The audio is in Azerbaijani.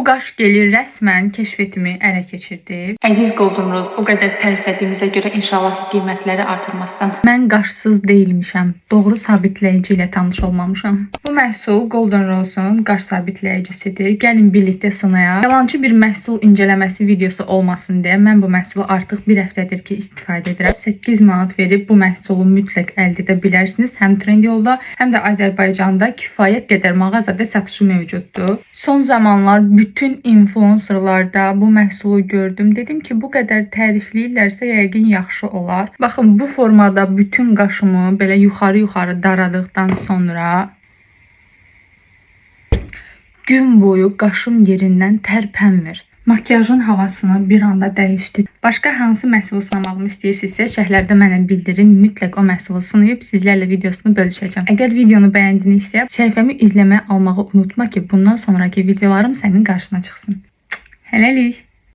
qaş geli rəsmən kəşfiyyatımı ələ keçirdi. Əziz Golden Rose, o qədər təriflədiyimizə görə inşallah ki, qiymətləri artırmazsan. Mən qaşsız deyilmişəm. Doğru sabitləyici ilə tanış olmamışam. Bu məhsul Golden Rose-un qaş sabitləyicisidir. Gəlin birlikdə sınayaq. Yalançı bir məhsul incələməsi videosu olmasın deyə mən bu məhsulu artıq bir həftədir ki, istifadə edirəm. 8 manat verib bu məhsulu mütləq əldə edə bilərsiniz. Həm Trendyolda, həm də Azərbaycanda kifayət qədər mağazada satışı mövcuddur. Son zamanlar bütün influencerlarda bu məhsulu gördüm. Dedim ki, bu qədər tərifləyirlərsə yəqin yaxşı olar. Baxın, bu formada bütün qaşımı belə yuxarı-yuxarı daradıqdan sonra gün boyu qaşım yerindən tərpənmir. Makiyajın havasını bir anda dəyişdi. Başqa hansı məhsulu sınamağımı istəyirsinizsə, şərhlərdə mənə bildirin. Mütləq o məhsulu sınayıb sizlərlə videosunu bölüşəcəm. Əgər videonu bəyəndinizsə, səhifəmi izləməyə almağı unutma ki, bundan sonrakı videolarım sənin qarşına çıxsın. Hələlik.